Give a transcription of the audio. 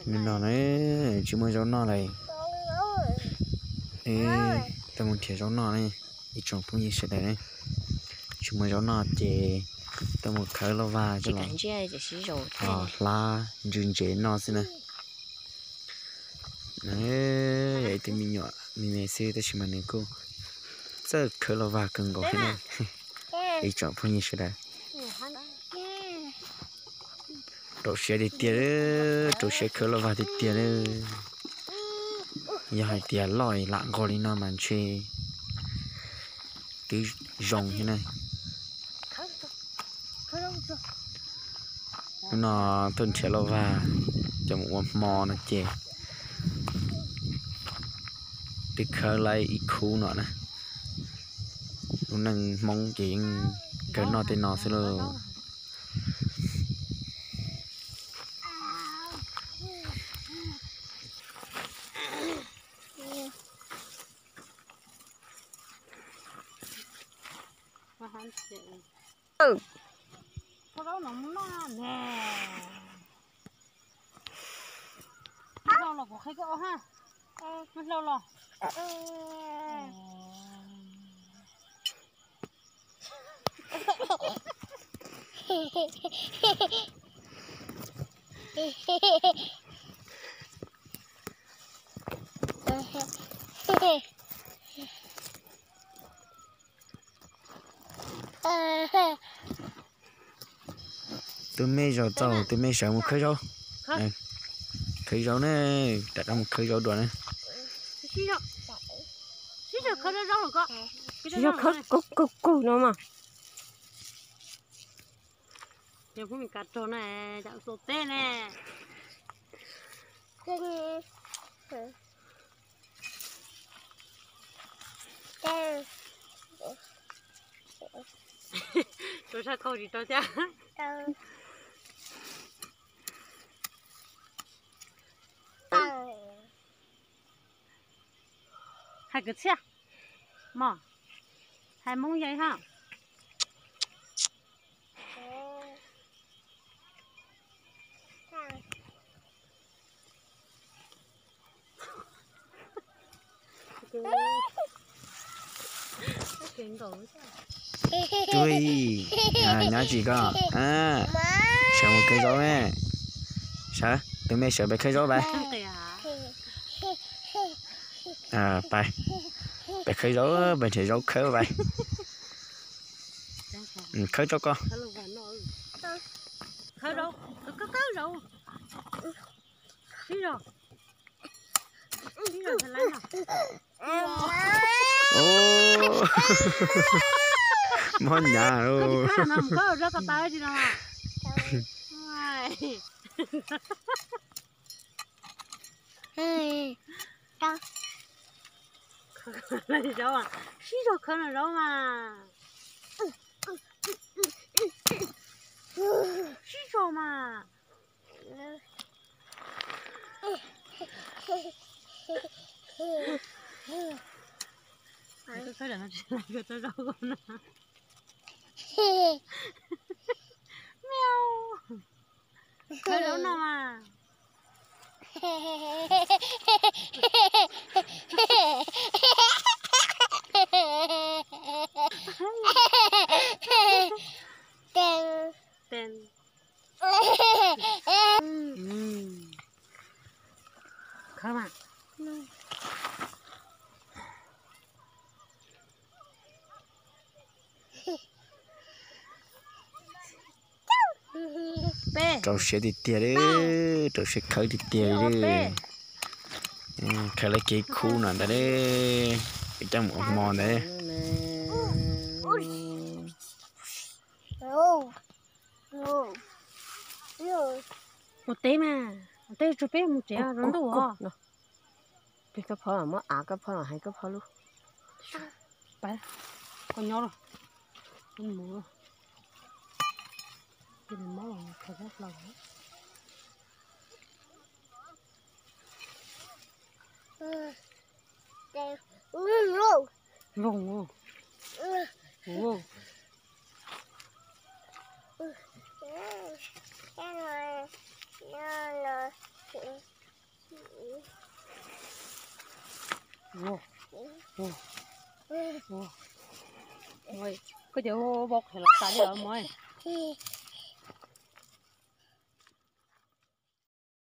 Hnub no na, tsis muaj zaub noj lawm. Tuaj mus nrhiav zaub noj ne, ib tsoom phooj ywg sawv daws ne. Tsis muaj zaub noj ces tuaj mus khawb lauj vag coj los hlab ntsws ntsev noj xwb na. Yog ib tug me nyuam me me xwb tab sis mas nws kuj txawj khawb lauj vag kawg nkaus thiab na. Ib tsoom phooj ywg sawv daws, rau siab tiag tiag, rau siab khawb lauj vag tiag tiag li. Yog hais tias loj lam nqos li no mas ntshe twb zoo thiab na. Hnub no tuaj nrhiav lauj vag coj mus ua hmo no ces twb khawb lawm ib khub no na. Lub neej Hmoob ces yeej kawg noj tej no xwb lauj. Hlau los kuv qhia koj ha. Hlau los. Tus me zaum txaus, tus me sawv mus khawb zaub. Khawb zaub ne, rov qab mus khawb zaub dua na. Sib zog khawb zaub los ko. Sib zog khawb kaug kaug no mas. Yog phooj ywg kav rog na, yam tus teb ne. Rau sab khau tsis rau thiab. Hais kwv txhiaj mog, hais Hmoob yog ha. Tui, nyob tsis koj, sawv mus khawb zaub ne. Sawv, tus me sawv pais khawb zaub pais. Pais, pais khawb zaub, pais nrhiav zaub khawb pais. Khawb tso koj. Mob nyav lauj. Sib zog khawb no zaub mas. Sib zog mas. Khawb zaub no mas. Khawb mas. Rau siab tiag tiag li, rau siab khawb tiag tiag li. Khawb lawv kev khub no ntag li, coj mus ua hmo ntag. Ua teb mas, ua teb tso peb mus tsev rau ntuj os. Peb koj phov los muab av koj phov los hais koj phov lub. Pab, koj nyob los, mus. Ces nws mob los khaws koj hlau. Voos. Ua, ua, ua. Koj cov vau qhev los tas li os mog.